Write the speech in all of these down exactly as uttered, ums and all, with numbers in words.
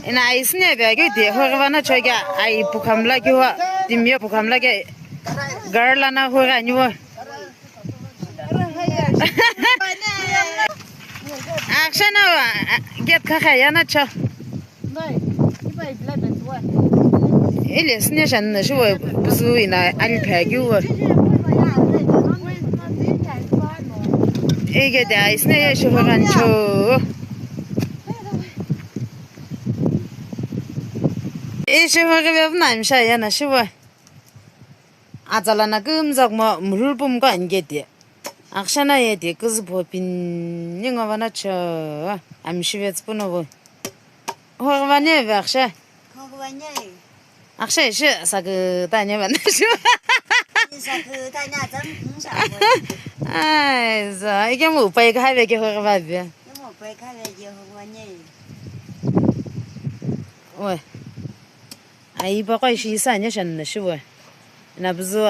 Ena aisü ne be keu ti hoghi vana choke ai pukhamla keu timiyo pukhamla ke garla na hoghi ani wo. Action na gate kha kha yana cho. Ile sine shan na shi wo buzu ina ali pha keu wo. Ege de aisü ne ye shi hoghi ani cho. Ishi hoghi vevuna amsha yana shiwa. Atsala na kumza kuma murul pum ko ange de. Akshana ye de kuzbo pin ningo vana cho. Amshi vetspuno vo. Hoghi vane ve aksha. Hoghi vane. Aksha ishi sakü tanya vana shiwa. Sakü tanya tsam kumsa. Ai za, ike mu pai ka ve ke hoghi vave. Ke mu pai ka ve ke hoghi vane. Oi. Ai pa koi shi isa ne shan na shi we. Na buzu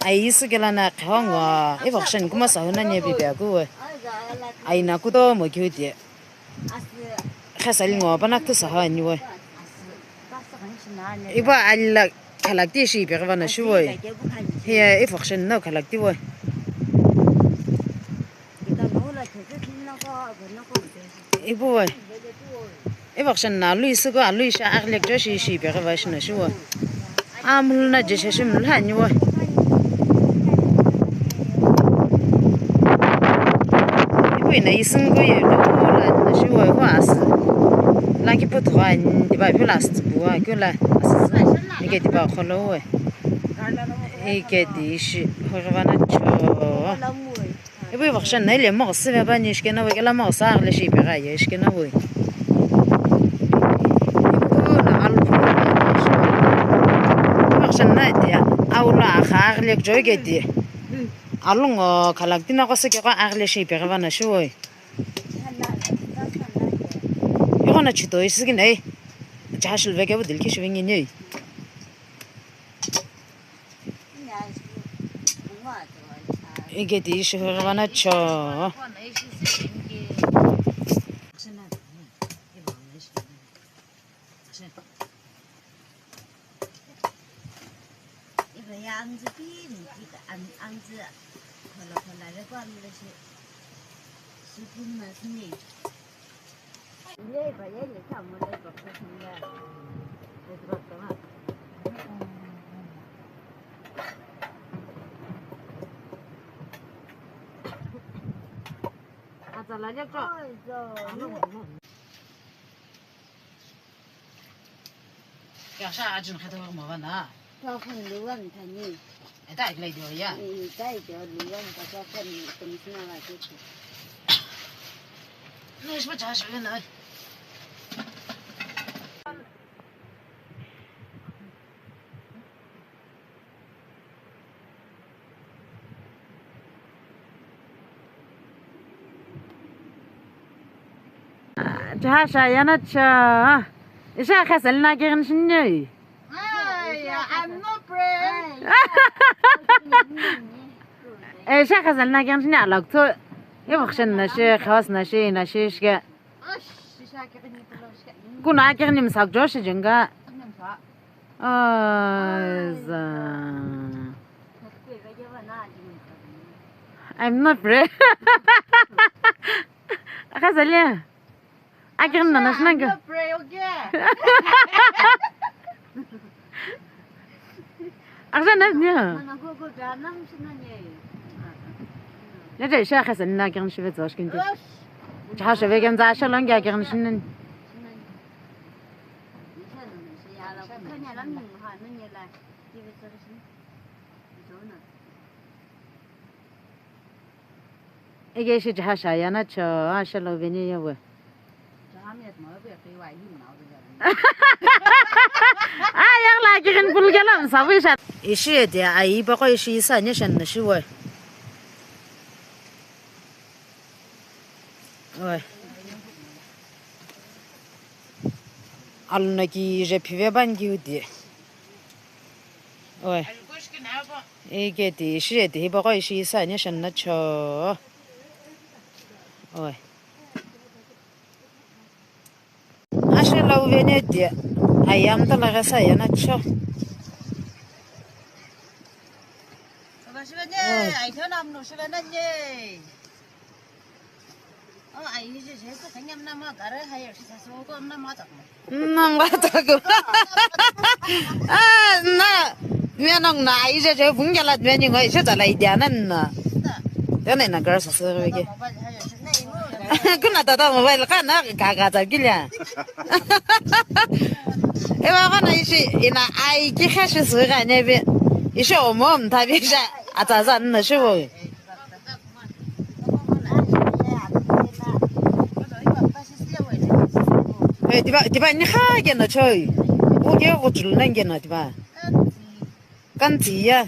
ai isu kela na khongo. Ibo shan kuma sa huna ne bi ba ku we. Ai na ku to mo ki hu die. Khasali ngo pa na ku sa ha ni we. Ibo alla khalak ti shi bi ga na shi we. Hiya ibo shan na khalak ti we. Ipu we. Ivakshan na lui suku alui sha aglek jo shi shi peghe va shina shi we. Amul na je shi shi mul hani we. Ipu ina isungu ye do la na shi we ko as. La ki put wa ni ba pula as bu wa kula as. Ni ke di ba kholo we. Ike di shi hoghi vana cho. Ibu ivakshan na ile mo se ba ni shikena we kela mo sa le shi pegha ye shikena we. Ivakshan na dia aula kha le joge di. Alungo khalak tina ko se ke ko agle shi pegha vana shi we. Iko na chito isi ki nei. Jashil ve ke bu dil ki shi vingi nei. Ike di ishi hoghi vana cho. Yaksa ajin khata wa ma vana. Tokhan luwan thani. Eta ikla idio ya. Eta idio luwan ka tokhan tumsina la kitu. Nish ba jasho na. Cha sha yana cha. Isha khasal na kirin shinne. Ay, I'm not brave. Isha khasal na kirin shinne alak to. Ye bakshan na shi, khawas na shi, na shi shke. Kuna kirin nim sak josh jinga. Aiza. I'm not brave. Akha zalia. Akha nana shnanga. I'm not brave, okay. Akha nanya. Mana go go ga nam shnanya. Ya ja isha akha sani na kyan shivet zosh kinti. Cha shivet kyan za shalong ya kyan shinin. Ege shi jaha shaya na cho, a shalo veni ya we. A yang la kirin pul galam sabu sha. Ishi ete ai ba ko ishi sa ne shan na shi we. Oi. Aluna ki je phive ban ki udi. Oi. Ike ti ishi ete hiba ko ishi sa ne shan na cho. Oi. Ashe Lau vene dia. Ayam ta laga sa yana cho. Nang ba ta ko. Ah, na. Mia nang na ai je je bung ya la mia ni ngai je ta lai dia nan na. Tene na girls sa se ke. Kuna tata mobile ka na ka ka ta gila. Ewa kana ishi ina ai ki khashi su ga ne bi. Ishi o mom ta bi sha ata zan na shi wo. Eh, tiba tiba ni kha ke na choi. Wo ke go chulu nan ke na tiba. Kan ti ya.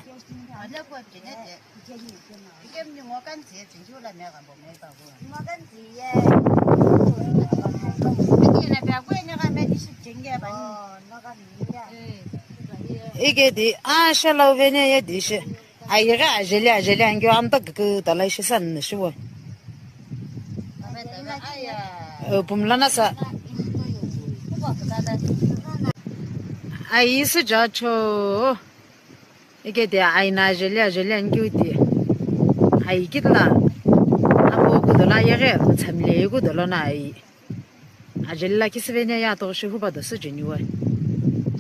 Ike di a shala vene ye di she. Ayeghi ajeli ajeli angio amta kükü talai shi san shiwo. Pumlana sa. Ayi sü jacho. Ike de aina ajeli ajeli angio di. Ayi kitla. Apo kudola yeghi mtsamle kudola na ayi. Ajeli la kisivene ya to shi huba dosu jeniwe.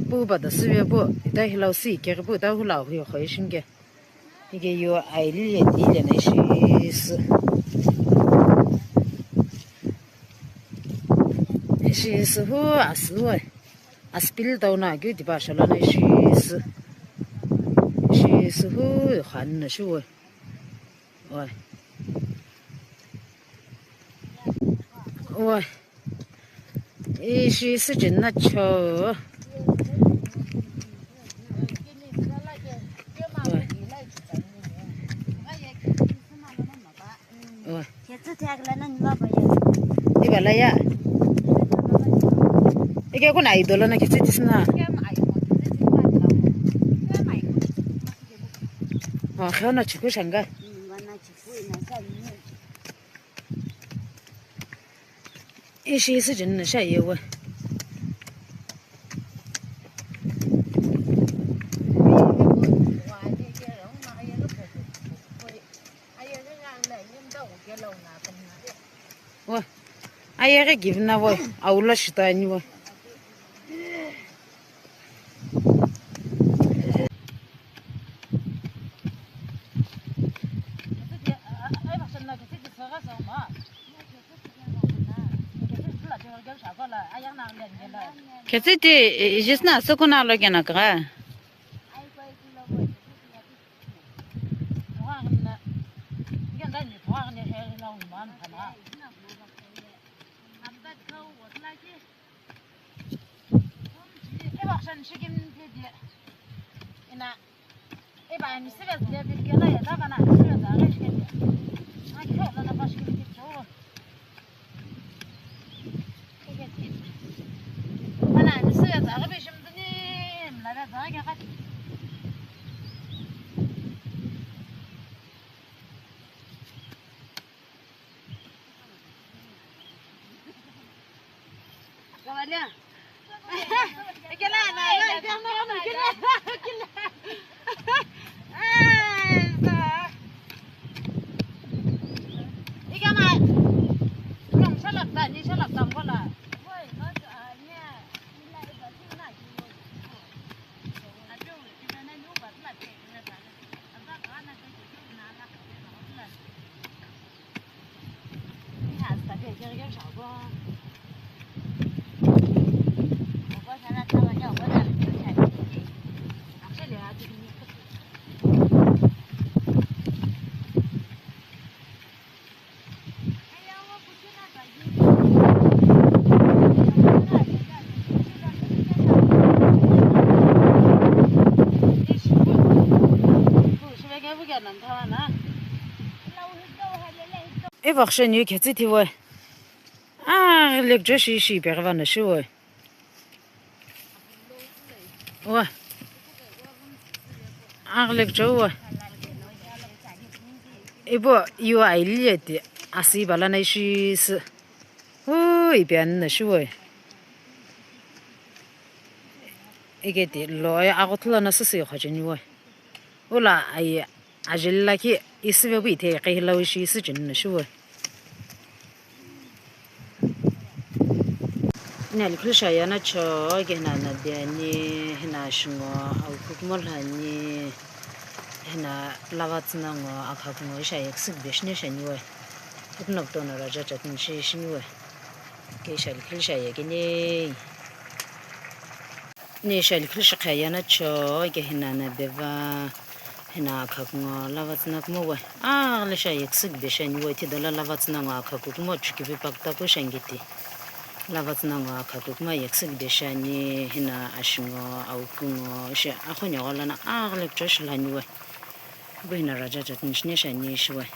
Pu huba dosu ve pu ita hilau si ke pu ita hulau hui khoi shinge. Ike yo aili ye di le na ishi su. Ishi su hu asu we. Aspil tau na keu tipa shala na ishi su. Ishi su hu khan na shi we. Oi. Oi. Ishi sijin na cho. Oi. Oi. Iba la ya. Ike kuna idolo na kiti tisna. Oh, khana chiku shanga. Ishi sijin na sha yewe. Wa. Ayeghi givna wa. Aula shita ani wa. Ketsiti jisna sukuna lo kena kra. Ina. Iba ani sibes dia bilgela ya da kana ani sibes aga shikete. Ani khe la na bash kete cho. Kana ani sibes aga bishim dini mla da da ga ka. Evakhisheni khetsi thiwe. Ah, lecture shi shi peghiva na shiwe. Wa. Aghlek chau wa. Ibo, iwa ailiyeti, asi balana ishi si. Ui, ipi anina shiwe. Iketi lo aghuthu lono süsü iqhocheni we. Ula aye ajeli lakhi isivepu ithei qhihi lo ishi isücheni no shiwe. Ina alikhulu shi ayena cho, ike hina anabi ani, hina ashingo, awukhu kumo lhani, hina lavatsü na ngo, akhaku ngo ishi aye küsükübe shini sheni we. Ipuno kutono raja chutney shi shini we. Ike ishi alikhulu shi aye keni. Ina ishi alikhulu shi khayena cho, ike hina anabi va, hina akhaku ngo lavatsü na kumo we. Aghile shi aye küsükübe sheni we, ithidolo lavatsü na ngo akhaku kumo chukivi paktaku shangiti. Lavatsü na ngo akhaku kumo aye küsükübe sheni, hina ashingo, awukhu ngo, ishi akhonye ghola na aghile kucho shi lhani we. Ipu hina raja chutney shini sheni ishi we.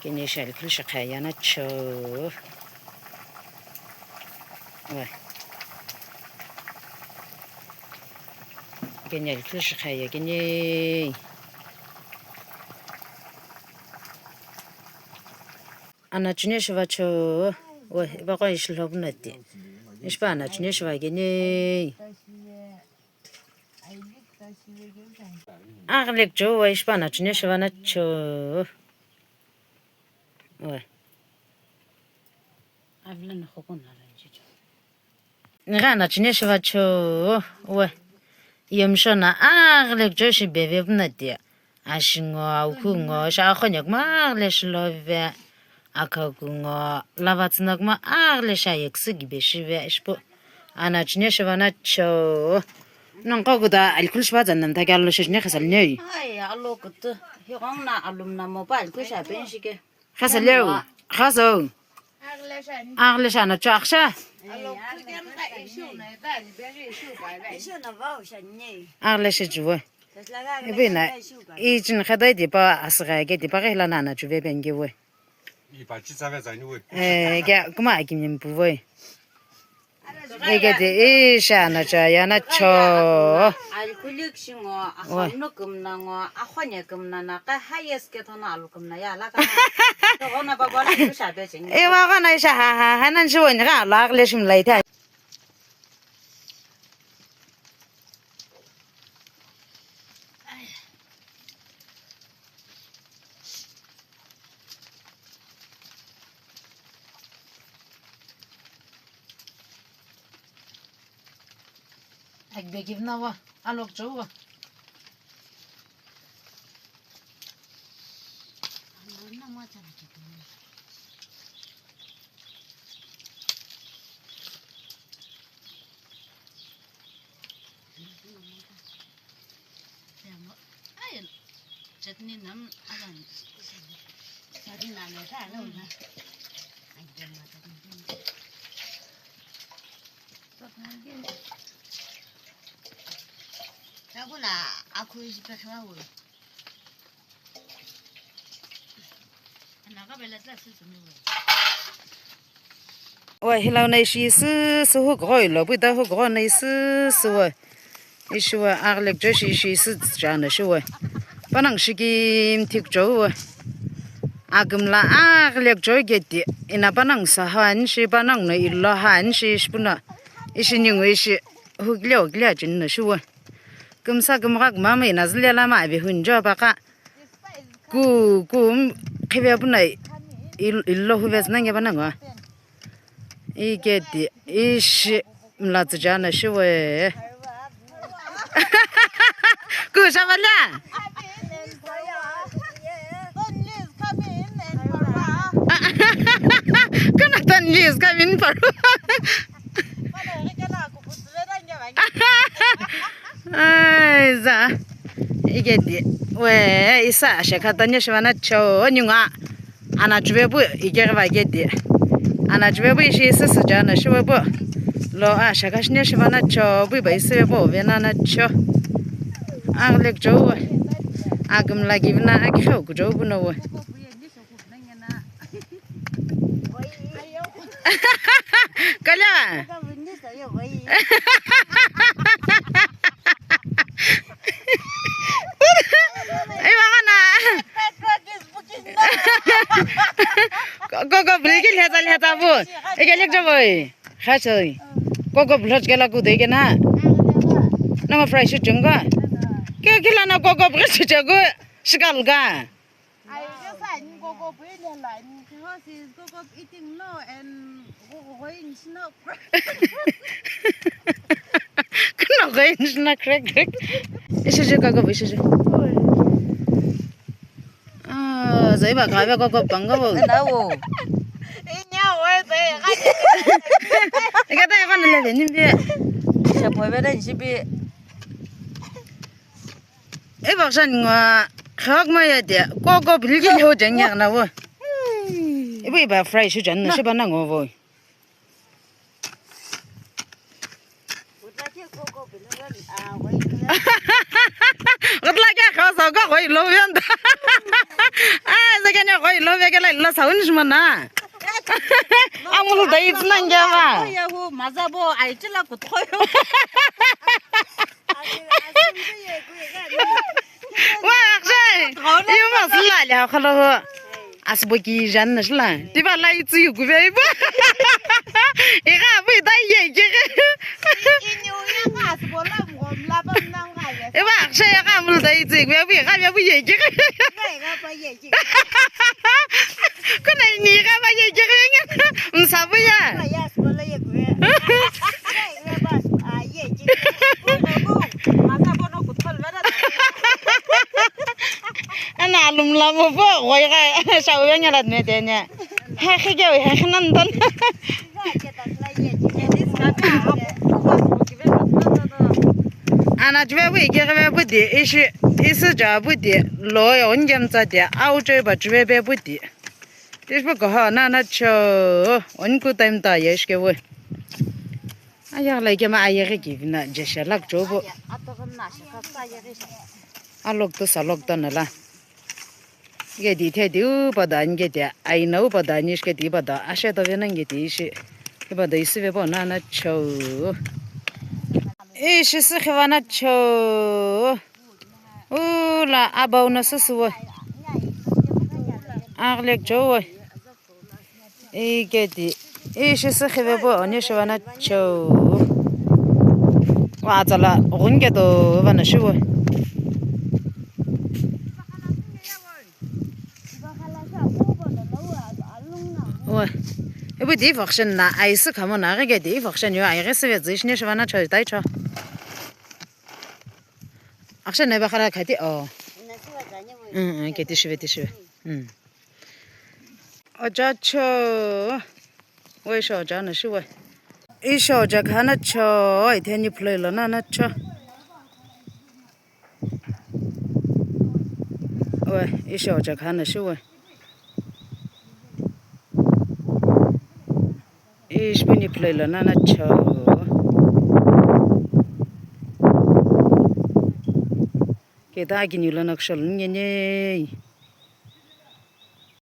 Keni ishi alikhulu shi khayena cho. We. Keni alikhulu shi khayekeni. Anachuno shiva cho. We, ipa qo ishi lhopu nati. Ishi pa anachuno shiva keni. Aghile kucho we, ishi pa anachuno shiva na cho. We. Avila na khokon na la chicho. Nigha anachuno shiva cho we. Yemsho na aghile kucho shi beve puna ti. Ashingo, awukhu ngo, ishi akhonye kumo aghile shi love. Akhaku ngo, lavatsü na kumo aghile shi aye küsükübe shive, ishi pu. Anachuno shiva na cho. Nongu kuta alikhulu shiva tsana na mtha ke alo shi chine khasa lini. Ai, alo kutu. Hi gong na alum na mo pa alikhulu shi apen shike. Khasa leu. Khasa o. Aghile shi anacho akhsha. Aghile shi chuwe. Ipi na, i chini khadai tipa asüghi ke tipa ghi la nana chuve penge we. Ipa chi tsave tsani we. Eh, kya, kuma akimni mpu we. Ike ti, ishi anacho ayena cho. Alikulik shingo, akhonu kumna ngo, akhonye kumna na, ka highest ke thona alu kumna ya la ka. Togona baba la kusha be ching. Ewa gona ishi ha ha, hanan shi woni ga la aghile shim lai ta. Akbegivna wa, alok chowa. Chutney nam alan. Chutney nam ta lo na. Kakuna akhu ishi pekha wo. Wa hilau na ishi süsü hu kugho ilo, pu ita hu kugho na ishi süsü wa. Ishi wa aghile kucho shi ishi süsü chana shi wa. Panang shi kimthi kucho wa. Akümla aghile kucho keti. Ina panang sa ha an shi panang no ilo ha an shi ishi puna. Ishi ningu ishi hu kile o kile achin no shi wa. Kümsa kümgha kümamui na züle lama avi hunjo paka. Ku, ku, um, khive puna il-, illo huve zina nge panango. Iketi, ishi, mla tsüja na shiwe. Ku, shavala? Kana Tanli is coming for. Ai, za. Iketi, we, isa, shekha tanya shivana cho, ninga. Ana chuve pu, ikeghi va keti. Ana chuve pu ishi süsü jana shive pu. Lo, a, shekha shinya shivana cho, pu iba isive pu, vena na cho. Aghile kucho we. Akümla kivina, akhe kucho pu no we. Kala. Ai, wagana. Ko, ko, ko, bulki lheta, lheta bu. Eke lek jabo. Khachoi. Koko vlog kela ku dei kena. Nama fry shu chunga. Ke kila na koko bri shu chagu shikal ga. Ai, just like koko bri le la. Because is koko eating low and Kano goi nishina crack crack. Ishi je kaka ishi je. Ah, zai ba ka ba koko banga bo. Na wo. Inya wo zai. Ika ta ko le ni bi. Sha po be da ni bi. E ba shan nga khak ma ya de. Koko bilgi lo jang ya na wo. Ibu iba fry shu jan na shi ba na ngo bo. Gutla kya kho sa ka khoi lo yan da. Ah, sa kya ne khoi lo be kya la la sa un shma na. Amul dai tsna ngya ba. Ya hu maza bo ai chila kut khoyo. Wa, akshay. Iyo ma sila le khalo. Asbo ki jan na sila. Tiba la itsu yu gube ibo. Iga bu da ye ge. Inyu ya ka asbo la ngom la ba nang ga ya. Iba akshay ya ka mul da itsu gube bu ga ya bu ye ge. Kuna ini ga ba ye ge. Msa bu ya. Ana alum la mo bo goi ga shau ya nyala me de ne. Ha khige we ha nan dan. Ana jwe we ge ge bu de ishi isi ja bu de lo yo ngem tsa de au jwe ba jwe be bu de. Tishbo kaha nana cho. Onku time ta yesh ke we. Aya la ke ma aya ke ki na je sha lak cho bo. Alok to salok to na la. Ge di the di u pa da nge de ai na u pa da nish ke di pa da ashe to ve na nge di shi. Ke pa da isi ve bo nana cho. Ishi si khiva na cho. Ula abau no susu wo. Aglek cho wo. Iketi. Ishi sikhive bo oni shivana cho. Wa tsala gunke do vana shiwo. Wa. Ibu di function na ai sikha mo na ke di function yo ai ke sive zi shine shivana cho tai cho. Akshay nai ba khara khati o. Mm, mm, keti shive, ti shive. Mm. Oja cho. Wei sho oja na shive. Isho oja khana cho. Itheni phuloi lo na na cho. Wei, isho oja khana shive. Ishi puni phuloi lo nana cho. Keta akini lo na kushol nyenye.